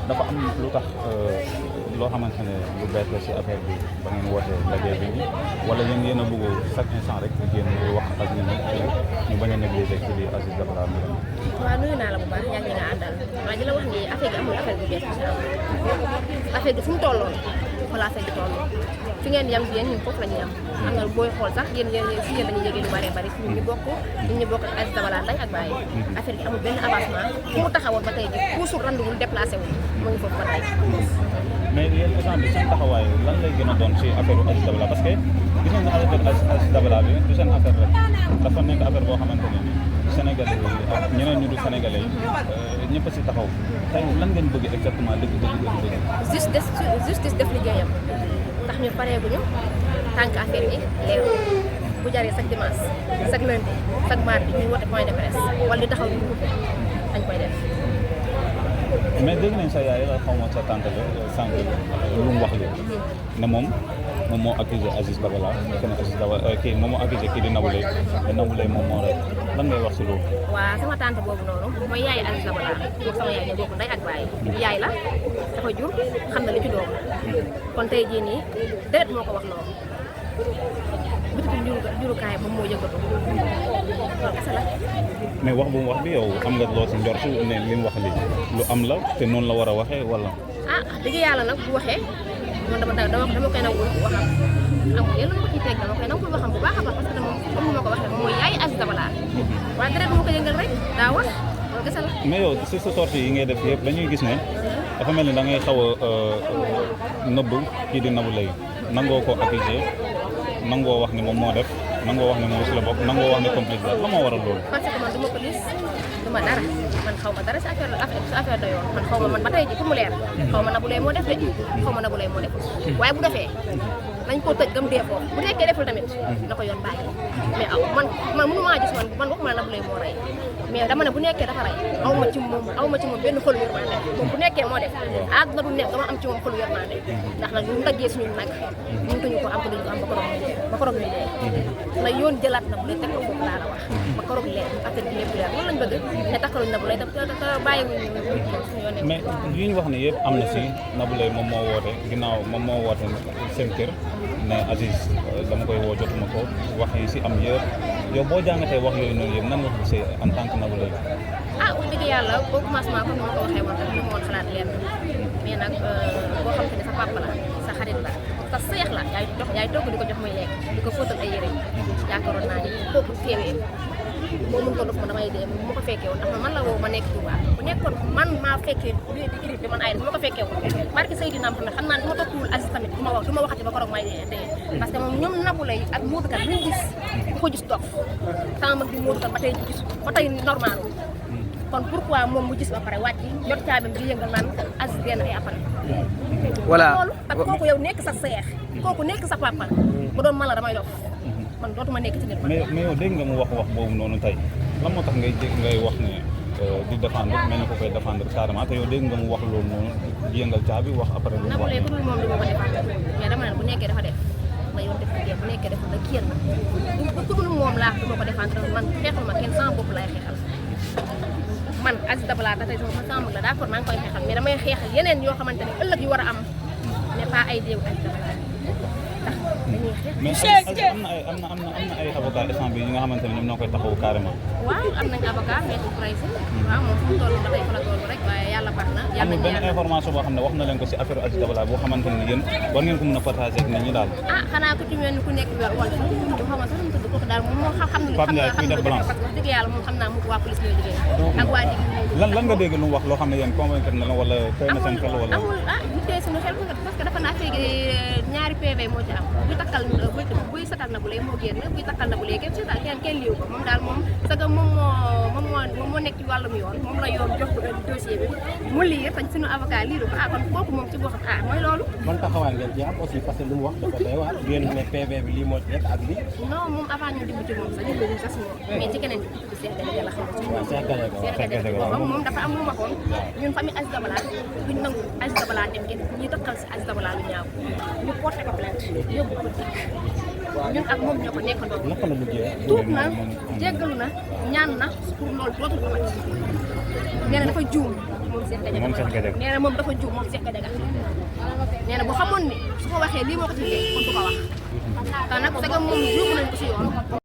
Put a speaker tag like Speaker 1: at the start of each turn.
Speaker 1: dafa am lu tax loo xamante ne lu bees la ci affaire bi ba ngeen wootee ndaje bi nii wala yéen a bëgg chaque instant rek ngeen wax ak nit ñi ñu bañ a négliger ci di Aziz Dabala mi.
Speaker 2: waaw nuyu naa la bu baax yaa ngi nga àndal waaye di la wax ni affaire bi amul affaire bu bees ci am affaire bi fu mu tolloon wala affaire bi tolloon fi ngeen yam yéen ñun foofu la ñuy am xam nga booy xool sax yéen si yéen dañuy yëgee lu bëree bëri ñun ñu bokk ak Aziz Dabala nday ak bàyyi affaire bi amul benn avancement fu mu taxawoon ba tey ji toujours randuwul déplacé wul mu ngi foofu ba tey.
Speaker 1: mais yéen exemple bi seen taxawaay lan lay gën a doon ci affaire Aziz Dabala parce que gis nañ ne affaire Aziz Dabala bi du seen affaire rek dafa nekk affaire boo xamante ne ni Sénégalais yi ak ñeneen ñu du Sénégalais yi ñëpp a ci taxaw tey lan ngeen bëgg exactement dëgg. justice def liggéeyam ndax ñu pareeguñu tànk affaire yi leer bu jaree chaque dimanche chaque lundi chaque mardi ñuy woote point de presse wala di taxaw ñu dañ koy def. mais dégg nañ sa yaay la xaw ma sa tante la sànq lu mu wax léegi ne moom moo accusé Aziz Dabala kenn Aziz Dabala kii moom moo accusé kii di Nabou Leye te Nabou Leye moom moo rek lan ngay wax si loolu.
Speaker 2: waaw sama tante boobu noonu mooy yaay Aziz Dabala moom sama yaay ñoo bokk ndey ak baay yaay la dafa jur xam na li ci doom kon tey jii nii deret moo ko wax loolu bititu jurukaay moom moo yëngatu loolu kese la.
Speaker 1: mais wax bu mu wax bi yow am nga loo si njortu ne li mu wax li lu am la te noonu la war a waxee wala.
Speaker 2: ah dëgg yàlla nag bu waxee man dama koy nangul waxam amul yenn lu ma ciy teg dama koy nangul waxam bu baax a baax parce que moom comme ni ma ko waxee mooy yaay Aziz Dabala waaye deret moo ko yëngal rek daa wax loolu kese la.
Speaker 1: mais yow si sa sortie yi ngay def yëpp dañuy gis ne dafa mel ni da ngay xaw a nëbb kii di Nabou Leye nangoo ko accusé nangoo wax ni moom moo def nangoo wax ni moom si la bokk nangoo wax ni complice la moo waral loolu.
Speaker 2: parce que man du ma police du ma dara man xaw ma dara si affaire de yoon man xaw ma man ba tey ji pour mu leer xaw ma Nabou Leye moo def de xaw ma Nabou Leye moo def waaye bu defee nañ koo tëj gëm dee foofu bu nekkee deful tamit na ko yoon bàyyi mais aw man mënu maa gis man waxuma la Nabou Leye moo rey mais dama ne bu nekkee dafa rey aw ma ci moom benn xolu yërmande moom bu nekkee moo def àdduna du nekk dama am ci moom xolu yërmande ndax nag ñu daggee suñu nag mënutuñu ko am te duñu ko am ba koroog ñu dee na yoon jëlaat Nabou Leye teg ko foofu laa la wax ba koroog leer affaire bi lépp leer loolu lañ bëgg ne takkaluñ Nabou Leye te bàyyiwuñu suñu yoon.
Speaker 1: mais yi ñu wax ne yëpp am na si Nabou Leye moom moo woote ginnaaw moom moo woote seen kër ne Aziz dama koy woo jotuma ko wax yi si am yëpp yow boo jàngatee wax yooyu noonu yëpp nan nga ko gisee en tant que Nabou Leye.
Speaker 2: ah wax dëgg yàlla au commencement comme ni ma ko waxee woon rek li ma woon xalaat leen mais nag boo xam te ne sa papa la sa xarit la sa seex la yaay togg di ko jox muy lekk di ko fóotal ay yére yaakaaroon naa ni kooku teewee boo mun ko def ma damay dee bu ma ko fekkee woon ndax man la woo ma nekk Touba bu nekkoon man maa fekkee di grip bi man ay bu ma ko fekkee woon barke Seydina Muhammad xam naa ne bu ma toppul Aziz tamit du ma waxati ba koroog may dee parce que moom ñoom Nabou Leye ak Modou Kane luñ gis ku ko gis dof sama mag bi Modou Kane ba tey gis ba tey normal kon pourquoi moom mu gis ba pare wàcc yor caabam di yëngal naan Aziz génn ay appal
Speaker 3: voilà
Speaker 2: loolu ak kooku yow nekk sa seex kooku nekk sa papa bu doon man la damay dof man dootuma nekk ci nit
Speaker 1: mais yow dégg nga mu wax boobu noonu tey lan moo tax ngay wax ne di défendre mel ni ko koy défendre carrément te yow dégg nga mu wax loolu noonu di yëngal caabi wax après lu mu
Speaker 2: Nabou
Speaker 1: wax.
Speaker 2: Leye ku dul moom du ma ko défendre mais dama ne bu nekkee dafa def na yoon def liggéey bu nekkee deful na kiyal na ku dul moom laa du ma ko défendre man xeexul ma kenn sama bopp laay xeexal man Aziz Dabala da tey sama mag la d'accord maa ngi koy xeexal mais damay xeexal yeneen yoo xamante ne ëllëg yu war a am mais pas ay déew Aziz Dabala ndax dañuy xeex.
Speaker 1: mais am na ay avocat instant bi ñi nga xamante ne ñoom ñoo koy taxawu carrément.
Speaker 2: waaw am nañ avocat maître Price waaw moom fu mu toll ba tey fa la toll rek waaye yàlla baax na. yàlla
Speaker 1: amul benn information boo xam ne wax na leen ko ci affaire Aziz Dabala boo xamante ne yéen war ngeen ko mën a partager ak nit ñi daal.
Speaker 2: ah xanaa ku ci mel ni ku nekk wal fa du xaw ma sax nu mu tudd kooku daal moom moo xam
Speaker 1: Pape Ndiaye kuy def balance
Speaker 2: parce que wax dëgg yàlla moom xam naa mu waa police ñooy liggéey ak waa digg
Speaker 1: lan nga dégg lu mu wax loo xam ne yéen convaincre na la wala tey na seen xel wala.
Speaker 2: amul ñu tey suñu xel parce que dafa naa fekk ñaari PV moo ci am buy takkal buy satal Nabou Leye moo génn buy takkal Nabou Leye kenn seetal kenn liiw ko moom daal moom parce que moom moo nekk ci wàllum yoon moom la yoon jox dossier bi mu lire tañ suñu avocat liiru ko kon kooku moom ci boo xam mooy loolu.
Speaker 3: man taxawaay ngeen ci am aussi parce que lu mu wax dafa doy waar ngeen ne PV bi lii moo ci nekk ak lii.
Speaker 2: non moom avant ñu dugg ci moom sax ñu dugg sax si moom mais ci keneen bi Cheikh Gadiaga la xam ci moom dafa am lu mu waxoon ñun famille Aziz Dabala duñ nangu Aziz Dabala dem kenn ñuy takkal si Aziz Dabala lu ñaaw ñu porté ko plainte yóbbu ko dikk ñun ak moom ñoo ko nekkandoo.
Speaker 3: naka la mujjee.
Speaker 2: tuub na jéggalu na ñaan na pour loolu dootul amati nee na dafa juum moom moom Cheikh Gadiaga
Speaker 1: moom Cheikh Gadiaga
Speaker 2: nee na moom dafa juum moom Cheikh Gadiaga nee na bu xamoon ni su ko waxee lii moo ko ci kon du ko wax te nag sagam moom yóbbu nañ ko si yoon